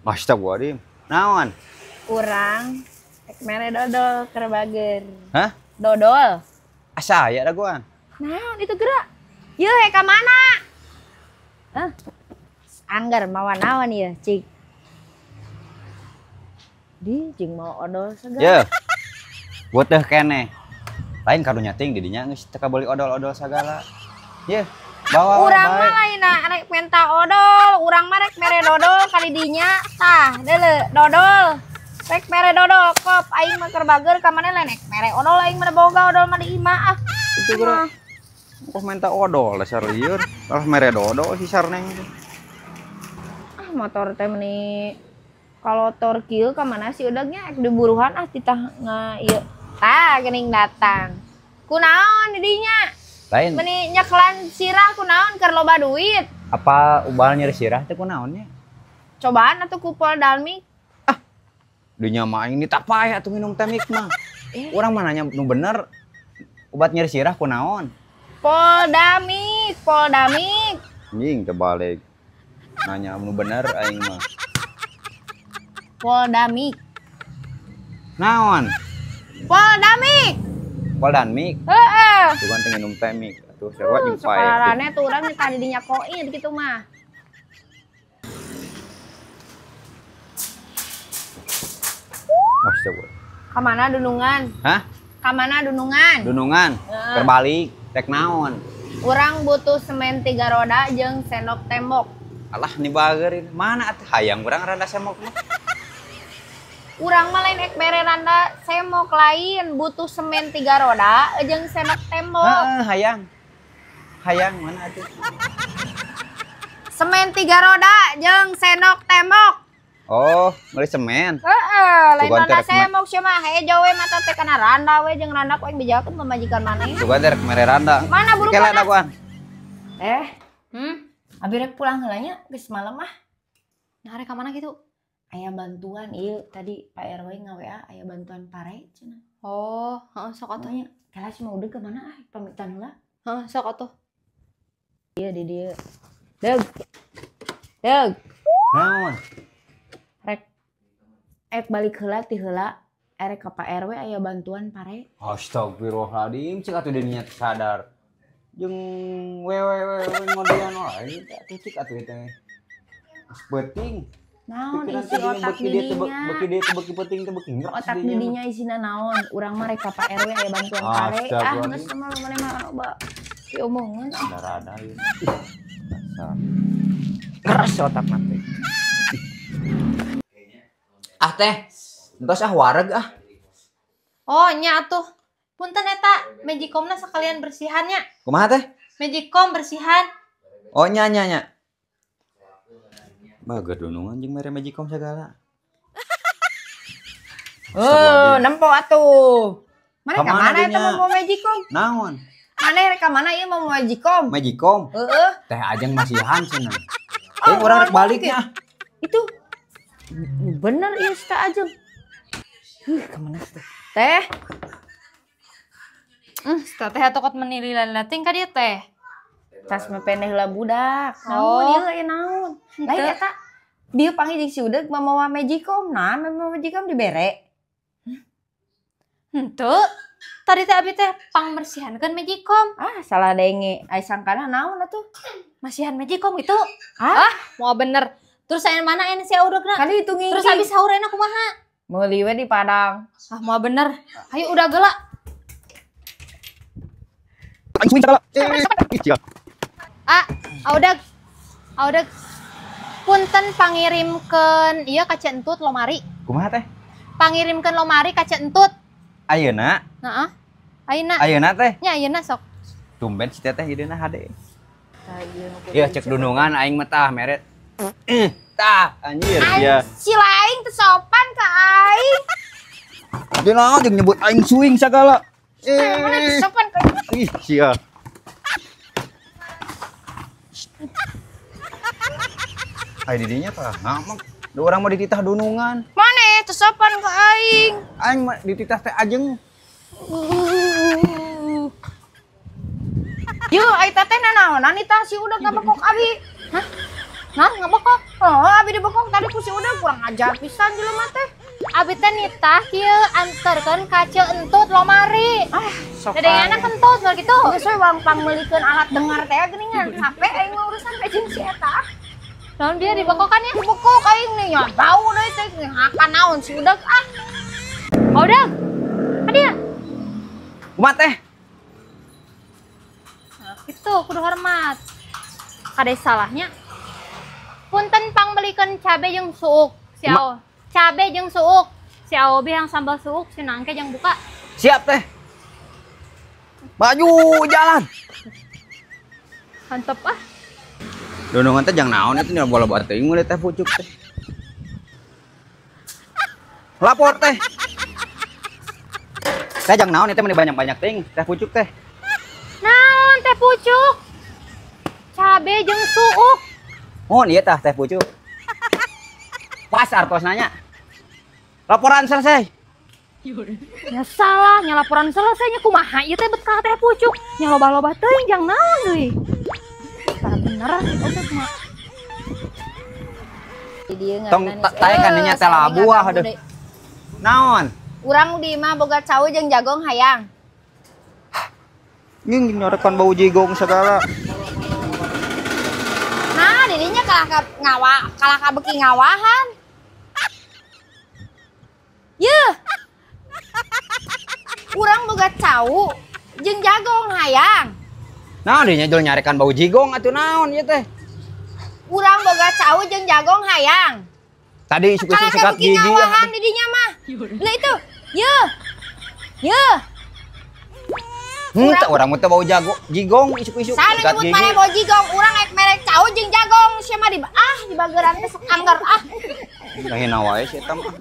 Astagfirullahaladzim. Naon? Urang rek mere dodol keur bager. Hah? Dodol. Asa aya dagoan. Naon itu gerak? Yeuh ka mana? Hah? Anggar mawa naon ieu, cik. Di jeung mau odol segala. Yeuh. Beuteung keneh. Lain karunya ting di dinya geus teu kabeuli odol-odol sagala. Yeuh. Bawa urang mah lain rek menta odol, urang mah rek mere dodol kali dinya tah, deuleu dodol. Rek mere dodol kop aing mah keur bager ka maneh lain rek mere odol aing mah boga odol mah di imah ah. Itu geura. Kok menta odol dasar lieur, kalah mere dodol si sarneng. Ah motor teh meni kalotor kieu ka mana si udagnya rek diburuhan ah titah nga ieu. Tah geuning datang. Kunaon di dinya? Lain. Meni nyeklan sirah kunaon keur loba duit. Apa ubal nyeri sirah teh kunaon nya? Cobaan atuh ku Poldalmik. Ah. Dinya mah aing ditapay atuh minum teh mik mah. Urang mah nanya nu bener obat nyeri sirah kunaon? Poldamik, Poldamik. Anjing terbalik. Nanya nu bener aing mah. Poldamik. Naon? Poldamik. Poldanmik. Heeh. Tuh kan teh minum teh mik atuh sarua jeung pae. Sakarane tuh urang tadi dinyakoin kitu mah. Astagfirullah. Ka mana dunungan? Hah? Ka mana dunungan? Dunungan. Terbalik rek naon? Urang butuh semen 3 roda jeung sendok tembok. Alah ni bager mana atuh hayang urang randa semok mah. Urang mah lain ek mere randa semok lain, butuh semen 3 roda jeung sendok tembok. Heeh, hayang. Hayang mana atuh? Semen 3 roda jeung sendok tembok. Oh, meuli semen. Heeh, lain randa semok sia mah hejo we mata teh kana randa we jeung randa ku aing bejakeun pamajikan maneh. Sugan teh rek mere randa. Mana buru kana? Dagoan. Abi rek pulang heula nya geus malem ah. Nah, rek ka mana kitu? Aya bantuan ieu tadi Pak RW nga-WA aya bantuan pare cenah. Oh, heeh sok atuh nya. Kala si mau udah ke mana ah pamitan heula. Heeh, sok atuh. Ieu di dieu. Deug. Deug. Naon? Rek ek balik heula ti heula erek ka Pak RW aya bantuan pare. Astagfirullahaladzim, cik atuh dinya sadar. Jeung wewe ngodean wae atuh cik atuh teh. Geus peuting. Naon isi otak didinya? Beuki dieu teh beuki peuting teh beuki ngeres. Otak didinya isina naon? Urang mah rek ka Pak RW aya bantuan pare. Ah geus mah maneh mah loba diomongan ah. Darada ieu. Dasar. Keras otak mah teh. Ah teh, entos ah wareg ah. Oh nya atuh. Punten eta magicomna sekalian bersihannya. Kumaha teh? Magicom bersihan. Oh nya nya nya. Bager dunungan jeung mere magicom sagala. Oh, nempo atuh. Mana ka mana eta mau magicom? Naon? Maneh rek ka mana ieu mau magicom? Magicom? Heeh. Teh ajeng masihan cenah. Teh urang rek baliknya. Itu bener ieu si teh ajeng. Huh, ka mana tuh? Teh. Teh atuh kot meni lila ting ka dieu teh. Tas mepene heula budak. Naon ieu aya naon? Lain eta dieu panggil jeung si Udeg mamawa magicom. Nah, mamawa magicom dibere. Henteu. Tadi teh abi teh pangbersihankeun magicom. Ah, salah denge. Ai sangkana naon atuh? Masihan magicom gitu. Ah, mau bener. Terus aya mana aya si Udegna? Kali itu ngingki. Terus habis sahur enak kumaha? Meuli we di Padang. Ah, mau bener. Ayo udah geula. Aing sagala. Ah, Audeg. Audeg. Punten pangirimkeun ieu ka Ceu Entut lomari. Kumaha teh? Pangirimkeun lomari ka Ceu Entut. Ayeuna? Heeh. Ayeuna. Ayeuna teh? Nya ayeuna sok. Tumben si teteh ideuna hade. Ieu cek dunungan aing mah tah mere. Tah anjir ya. Si lain teu sopan ka aing. Dia naon jeung nyebut aing suing sagala. Mana teu sopan ka. Ih sia. Ai didinya tah ngamuk. Da urang mah dititah dunungan. Maneh teu sopan ka aing. Aing mah dititah teh ajeng. Yeuh ai teteh nanaonan itah si udah ngabekok abi. Hah? Oh, abi dibekok tadi ku si udah kurang ajar pisan jelema teh. Abi teh nitah kieu anterkeun ka Ceu Entut lomari. Ah, sok. Dadayana kentut mah kitu. Geus we pangmeulikeun alat dengar teh geuningan. Capek aing mah urusan ka jeung si eta. Naon bieu dibekokan ya? Dibekok aing nih nya bau deui teh ngakan naon si udah ah. Oh, udah. Ka dieu. Kumaha teh? Nah, kitu kudu hormat. Kade salahnya. Punten pangmelikeun cabe jeung suuk si Ao. Cabe jeung suuk. Si Ao bi yang sambal suuk si nangke jeung buka. Siap teh. Maju jalan. Mantep ah. Dondongan teh jang naon itu nya bola teuing meuli teh pucuk teh. Lapor teh. Teh jang naon itu meni banyak-banyak teuing teh pucuk teh. Naon teh pucuk? Cabe jeung suuk. Oh, iya tah teh pucuk. Pas artos nanya. Laporan selesai. Ya salah, nya laporan selesainya kumaha ieu teh bet ka teh pucuk. Nya loba-loba teuing jang naon deui. Tara bener oke kumaha. Tong tae kan nya teh labuah aduh. Naon? Urang di mah boga cau jeung jagong hayang. Nying nyorekan bau jigong segala. Nah, dirinya kalah ka ngawa, kalah ka beki ngawahan. Yeuh. Urang boga cau jeung jagong hayang. Nah, dinya jol nyarekan bau jigong atuh naon ieu teh? Urang boga cau jeung jagong hayang. Tadi isuk-isuk sikat gigi. Ngawahan didinya mah. Lah itu. Yeuh. Yeuh. Henteu urang mah teu bau jago jigong isuk-isuk sikat gigi. Sana nyebut bau jigong, urang ek merek cau jeung jagong sia mah di ah di bageran teh sok anggar ah. Ngahina wae si eta mah.